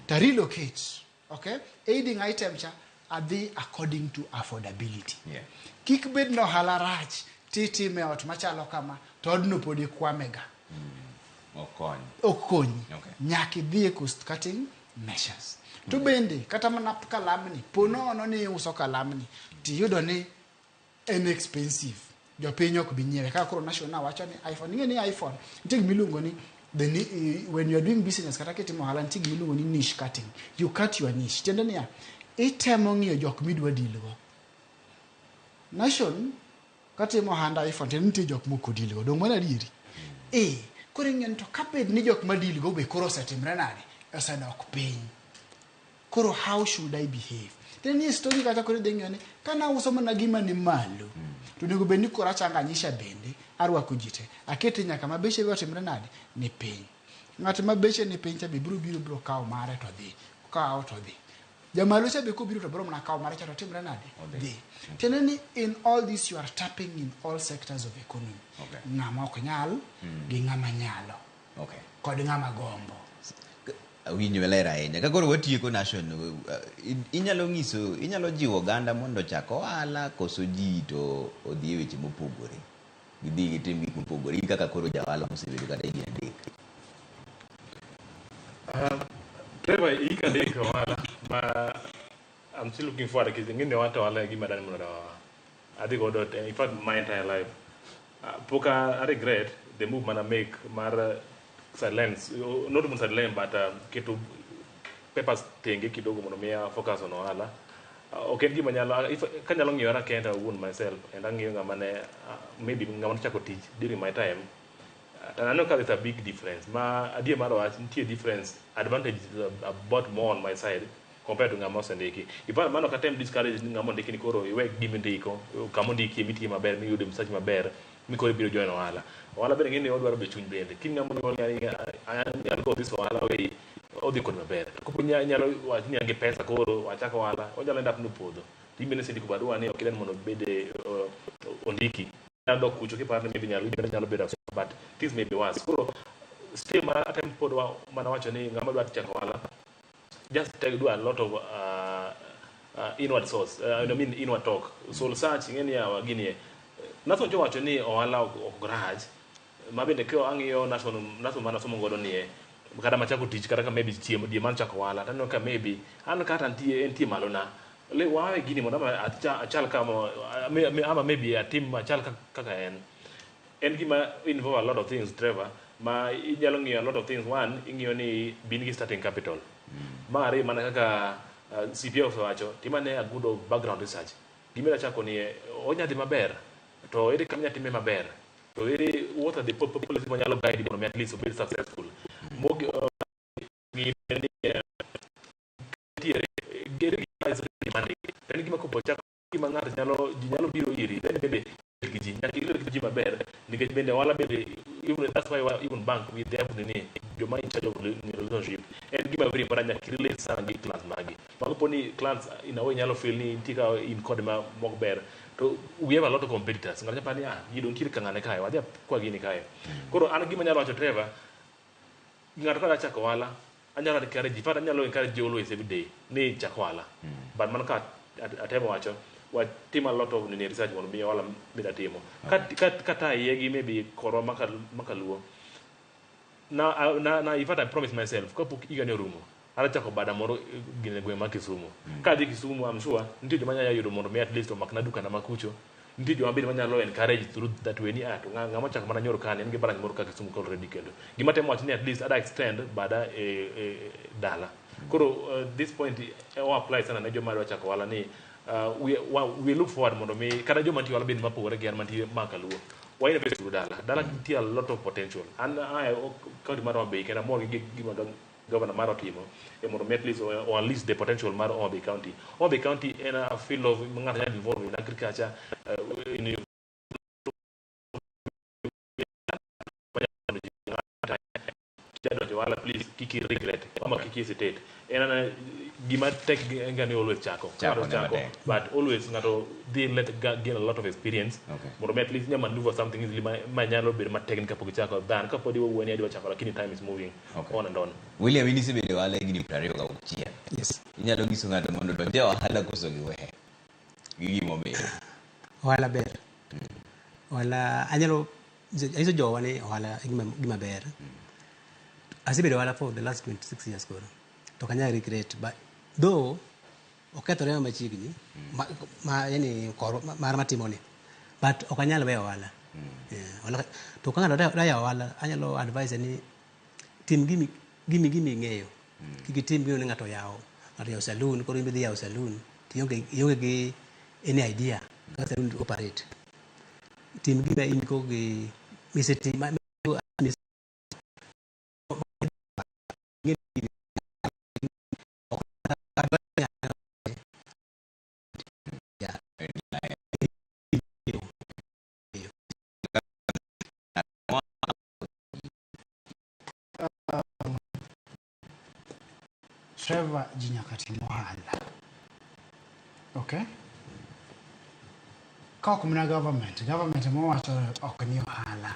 Ta relocate, okay? Aiding item cha, adhi according to affordability. Kik bed ni ohala rach, titime ot machalo kama, to odno pod ikwamega.
Ok kony.
Ok konyi.
Okay.
Nyaka idhi e cost cutting measures. To bende, kata mana kalamni, po nono ni iuso kalamni, tiyudo ni en expensive. Jopiny ok bi nyiewe. Kaka koro National wacho ni iPhone, ing'e ni iPhone, nitie gima iluongo ni when you are doing business kata kitimo ohala nitie gima iluongo ni niche cutting. You cut your niche. Tiende niya, itemo ng'iyo jok midwa deal go. Nation katimo ohand iPhone tiende nitie jok mok odeal go. Dong' mano adieri? Koro ing'iyo ni to kabed ni jok ma deal go be koro osetimre nade? Osedok piny. Koro how should I behave? Tiende ni e story kacha koro idhi ng'iyo ni kana uso mana gima ni malo to onego bed ni koro achanganyisha bende arwako ji te. Akete nyaka ma beche be otimre nade? Ni piny. Ng'at ma beche ni piny cha be biro biro biro kawo mare to dhi. Kawo to dhi. Jamalo cha be kobiro to biro mana kawo mare cha to timre nade? Dhi. Tiende ni in all this you are tapping in all sectors of economy. Ng'ama ok nyal gi ng'ama nyalo. Kod ng'ama gombo.
Awinjo maler ahinya. Ka koro watieko Nation, inyalo nyiso, inyalo jiwo oganda mondo ochak ohala koso ji to odhi e weche mopogore. Gidhi gitim gik mopogore. In kaka koro ja ohala mosebedo kata higni 3.
Trevor, hika 3 ohala ma I'm still looking forward nikech ing'e ni ohala ohala e gima dani mondo adhi godo in fact my entire life. Pok a regret the move mana make mar silence, not even sideline but keto papers tenge kidogo mondo miya focus on ohala. Ok en gima nyalo, if kanyalo ng'iyora kenda owuon myself and ang'iyo ng'ama ne maybe ng'ama nochako tich during my time, and aneno ka there's a big difference. Ma adier mar wach nitie difference, advantage is about more on my side compared to ng'ama osendiki. In fact, mano ok atem discourage ni ng'ama ondiki ni koro iwe gima indiko, kama ondiki mitiye maber, miyude msach maber, mi koro ibiro join ohala. Ohala bende ng'eni odwaro be chuny bende. Kiny ng'ama onyuol ni anyalo go this ohala way, odhi kod maber. To kopo nyalo wacho ni an gi pesa koro achako ohala, onyalo end up ni opodho. To in bende isendiko barua ni ok idwa ni mondo obed ondiki. Inyalo dok kucho kiparo ni maybe nyalo bedo but things may be worse. Koro still mana atem pod mana wacho ni ng'ama dwa chako ohala, just take, do a lot of Inward source, I mean inward talk, soul search. Ing'e ni yawa gini e Nason jowacho ni ohala ok rach, ma bende ka ang'iyo Nason mana somo godo nie kata machako tich, kata ka maybe chiemo die man chako ohala, taneno ka maybe an kata entie malo na le wawe gini mondo ama achal kama ama maybe atim achal kaka en. En gima involve a lot of things, Trevor, ma inyalo ng'iyo a lot of things. One, ing'iyo ni bin gi starting capital. Mar ariyo, mana kaka CPA osewacho, tim ane a good background research. Gima chako ni onya dhi maber, to ere kama inya time maber, to ere what are the policies manyalo guide mondo mi at least obed successful. Ng'i ni nitiere ere gima is demanding. En gima kopo chako gima ng'ato nyalo ji nyalo biro iri, then bende gi ji nyaka iler gi ji maber, nikech bende ohala bende even that's why even bank with they have nini joma in charge of relationship. En gima very important, nyaka relate sana gi clients magi. Mago po ni clients in a way nyalo feel ni nitie ka in kod ma mok ber, to we have a lot of competitors. Ng'ato nyalo ni ah gido nitiere ka ng'ane kae wadhi kwa gini kae. Koro an gima nyalo wacho, Trevor, ng'ato ka chako ohala, anyalo encourage, in fact anyalo encourage ji always every day ni chak ohala, but mana ka atemo wacho, watim a lot of nini research mondo mi ohala mida timo kata iye gi maybe korwa makaluo na in fact I promise myself, kapok higa ni orumo, adwa chako bada moro gine gweng' mar Kisumu. Ka adhi Kisumu, I'm sure nitie joma nyalo yudo mondo mi at least omakna dukana ma kucho. Nitie joma bende manyalo encourage through that way ni ah to ng'ama ochako mana nyoro kani en gi branch moro ka Kisumu ka already. Kendo gima temo wacho ni at least ada extend bada e dala. Koro this point o apply sana ne joma dwa chako ohala ni we look forward mondo mi kata joma nitie ohala bende mapogore gi an mantie ma kaluo wa invest through dala. Dala nitie a lot of potential. An ae county mar Homa Bay, kendo amor gi gima governor mar otimo e mondo mi at least o unleash the potential mar Homa Bay County. Homa Bay County en a field of ng'ato nyalo involve in agriculture, in jadonjo ohala. Please kik i regret ama kik hesitate. En ana gima tek en ga ni always chako.
Chako
Ng'ato
ne
chako
matek.
But always ng'ato dhi let gain a lot of experience mondo mi at least inya maneuver something easily ma nyalo bedo matek ni kapok ichako than kapod iwuoyo ni adwa chako, lakini time is moving on and on.
William, in isebedo e ohala higni 26.
Yes.
Inyalo nyiso ng'ato mondo odonj e ohala koso giwe? Gi gimomiyo?
Ohala ber. Ohala anyalo anyiso jowa ni ohala e gima ber. Asebedo ohala for the last 26 years koro. To ok anyal regret, but though okethore machiegni ma yani kor mar matimoni, but ok anyal weyo ohala. Yeah, ohala to ka ng'ato dwa yawo ohala, anyalo advise ni tim gimi ing'eyo. Kik itim gino ni ng'ato yawo saloon, koro in be idhi yawo saloon to ionge gi any idea kaka saloon operate. Tim gima in go gi misetim ma, ma, yeah.
Trevor, ji nyaka tim ohala. Okay? Ka ok mana government, government mowacho ok ni ohala.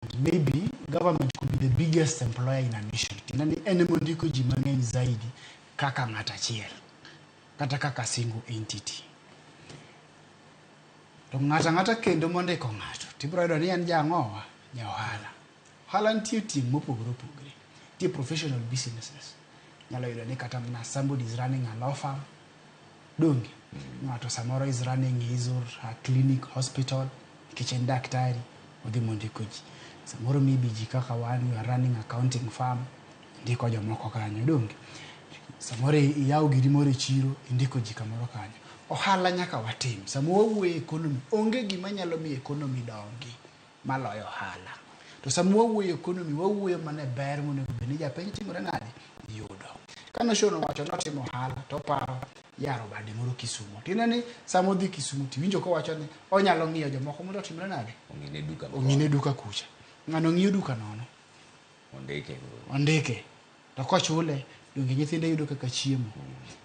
And maybe government could be the biggest employer in a nation. Tiende ni en ema ondiko ji mang'eny zaidi kaka ng'at achiel kata kaka single entity. To ng'ato ang'ata kendo mondiko ng'ato tibiro yudo ni en jang'owa, ja ohala. Ohala nitie tieng' mopogore opogore. Nitie professional businesses. Nyalo yudo ni kata mana somebody is running a law firm. Donge? Ng'ato samoro is running his or her clinic, hospital, nikech en daktari, odhi mondiko ji. Samoro maybe ji kaka wan, you are running accounting firm, indiko jomoko kanyo, donge? Samoro iyawo giri moro e chiro, indiko ji kamoro kanyo. Ohala nyaka watim. Sama wawuoyo e economy, onge gima nyalo miyo economy dongi maloyo ohala. To sama wawuoyo e economy, wawuoyo mana e ber monego bed ni japiny timore nade? Yudo. Ka Notion owacho notimo ohala, to oparo yaro bade moro Kisumu. Tiende ni sama odhi Kisumu, tiwinjo kowacho ni onyalo ng'iyo jomoko mondo otimre nade?
Ong'ine duka moro.
Ong'ine duka kucha. Ng'ano ng'iyo duka nono.
Ondike.
Ondike. To kochule, donge nyithinde yudo kaka chiemo.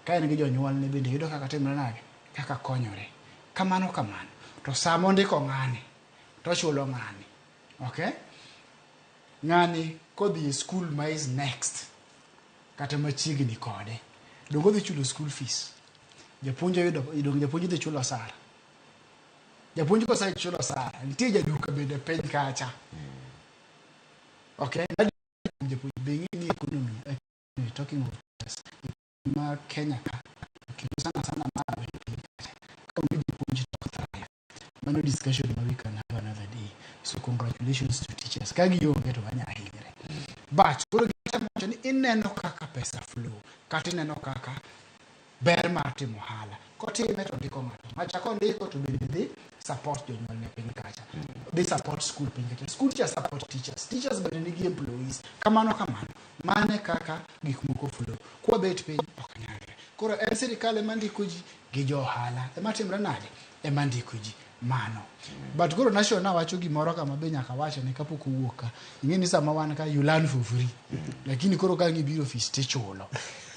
Ka en gi jonyuolne bende yudo kaka timre nade? Kaka konyore. Kamano kamano. To sama ondiko ng'ani, to ochulo ng'ani. Okay? Ng'ani kodhi e school ma is next, kata machiegni kode. Donge odhi chulo school fees? Japuonj oyudo, donge japuonj dhi chulo osara? Japuonj kosechulo osara, nitie jaduka bende piny kacha. Okay, japuonj be ing'e ni economy, economy talking of teachers, ma Kenya ka, kendo sana sana mar piny kacha, ka onge japuonj to ok thrive. Mano discussion ma we can have another day. So congratulations to teachers. Ka gionge to wanya hinyre. But koro gitemo wacho ni ineno kaka pesa flow, kata ineno kaka ber mar timo ohala. Kotime to ndiko ng'ato. Ng'acha kondiko to bende dhi support jonyuolne piny kacha. Dhi support school piny kacha. School cha support teachers. Teachers bende nigi employees. Kamano kamano. Mane kaka gik moko flow. Kwabet piny ok nyalre. Koro en sirikal ema ndiko ji gi jo ohala. Ema timre nade? Ema ndiko ji. Mano. But koro Nation wacho gimoro kama be nyaka wache ne kapok owuok ka. Ing'e ni sama wan ka you learn for free. Lakini koro ka ang' ibiro ofis tichulo.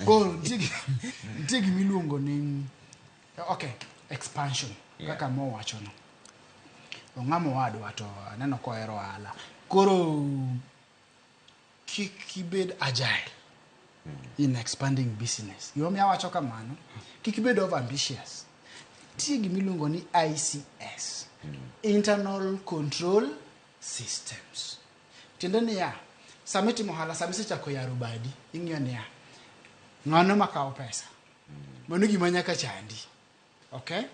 Koro nitie gima iluongo ni okay, expansion kaka mowacho no. Ong'ama owadwa to aneno kohero ohala. Koro kik ibed agile in expanding business. Gimomiyo awacho kamano, kik ibed over ambitious. Nitie gima iluongo ni ICS, Internal Control Systems. Tiende niya, sama itimo ohala, sama isechako yaro badi, ing'iyo niya, ng'ano makawo pesa? Mano gima nyaka chandi. Okay?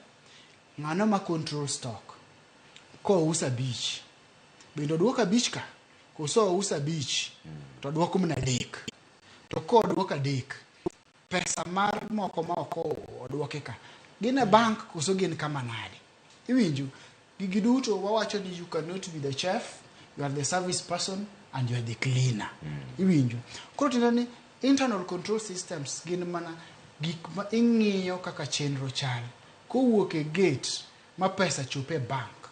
Ng'ano ma control stock? Kous abich, bende oduok abich ka? Koso ous abich, to oduok mana adek. To koduok adek, pesa mar moko ma ok oduoki ka, gin e bank koso gin kama nade? Iwinjo? Gigi duto wawacho ni you cannot be the chef, you are the service person and you are the cleaner. Iwinjo? Koro tiende ni internal control systems gin mana gik ma ing'iyo kaka chenro chal. Kowuok e gate ma pesa chopo e bank.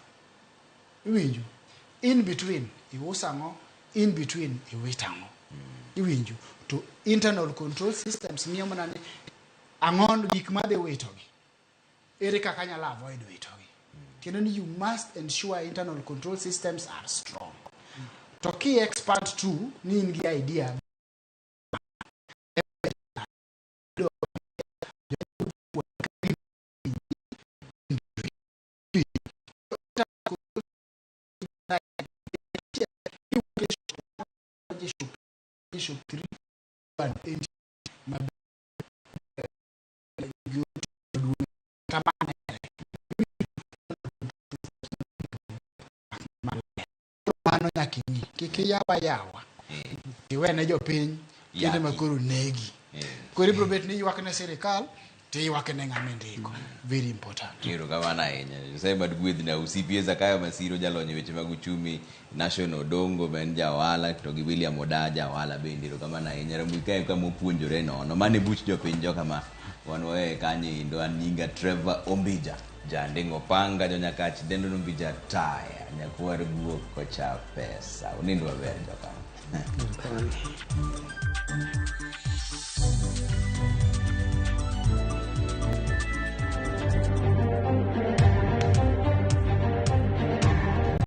Iwinjo? In between iuso ang'o, in between iwito ang'o. Iwinjo? To internal control systems ng'iyo mana ni ang'o gik madhi witogi. Ere kaka anyalo avoid witogi. Tiende ni you must ensure internal control systems are strong. To ki expand to ni in gi idea shop 3 and 8 maber mano nyaka ing'i kik iyaw ayawa iwene jopiny kinde ma koro negi koro ibiro bet ni ywak ne sirikal to ywak ne ng'ama indiko very important
Erokamano ahinya. Nyasaye mad gwedhna. CPA Zakayo Masiro jalony e weche mag uchumi, Nation Odongo ma en ja ohala to gi William Oda ja ohala bende. Erokamano ahinya. Ramogi kae kama wapuonjore nono. Mano e buch jopiny joka ma wan waweye kanyo endo. An nyinga Trevor Ombija. Janding' Opanga jonyakach dendo ni Ombija taya. Nyakwar guok kocha pesa. Unind maber joka.
Erokamano.